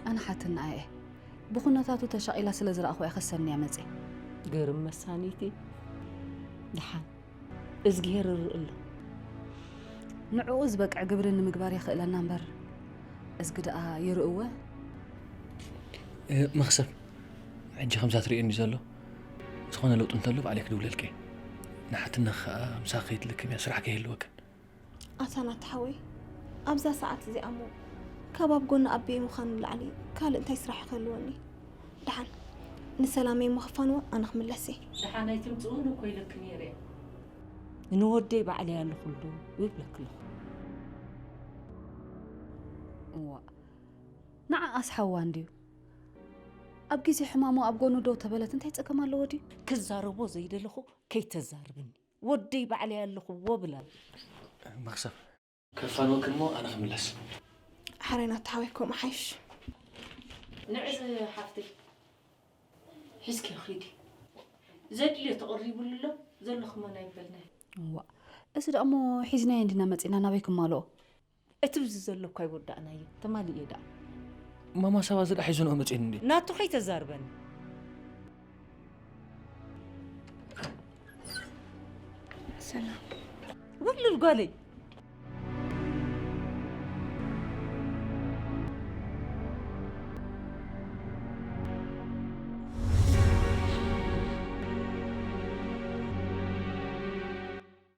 ኣነ ሓትንኣ እየ። ብኹነታቱ ተሻቒላ ስለ ዝረኣኹ እየ ከሰንያ መጽየ። ግርም መሳኒቲ። ደሓን እዝግሄር ይርኢ ኣሎ። ንዕኡ ዝበቅዕ ግብሪ ንምግባር የኽእለና እምበር እዝጊ ደኣ ይርእወ። መኽሰብ፣ ሕጂ ከምዛ ትርእየኒ ዘሎ ዝኾነ ለውጢ እንተሎ ባዕለይ ክድውለልኪ እየ። ንሓትነኺ ከኣ ምሳኺ ከይትልክም እያ፣ ስራሕ ከይህልወክን። ኣታ ናቲ ሓወይ፣ ኣብዛ ሰዓት እዚኣ እሞ ካብ ኣብ ጎኒ ኣቦይ ምዃን ንላዕሊ ካልእ እንታይ ስራሕ ክህልወኒ? ደሓን ንሰላመይ እሞ ክፋንዎ ኣነ ክምለስ እየ። ደሓን ኣይትምጽኡን እኮ ኢለኪ ነይረ። ንወደይ ባዕለይ ኣለኹሉ ይብለኪ ኣለኹ። እዋ፣ ንዓኣስ ሓዋ እንድዩ። ኣብ ግዜ ሕማሙ ኣብ ጎኑ ደው ተበለት እንታይ ጸገም ኣለዎ ድዩ? ክዛረቦ ዘይደለኹ ከይተዛርብኒ። ወደይ ባዕለይ ኣለኹዎ ብላ። መኽሰብ፣ ከፋንወክን እሞ ኣነ ክምለስ። ሓራይ ናቲ ሓወይ ከምኡ ሓይሽ። ንዕዚ ሓፍተይ ሒዝኪ ኺዲ። ዘድልዮ ተቐሪቡሉ ኣሎ፣ ዘለኹ መን ኣይበልናይ። እዋ፣ እዚ ደኣ እሞ ሒዝናዮ እንዲና መጺና ናበይ ክማልኦ? እቲ ብዚ ዘሎ እኳ ኣይወዳእናዮ፣ ተማሊኡ እየ ደኣ። ማማ ሳባ እዚ ደኣ ሒዙ ንኦ መጺኡኒ እንድዩ። ናቱ ከይተዛርበኒ። ሰላም። ወልል ጓለይ፣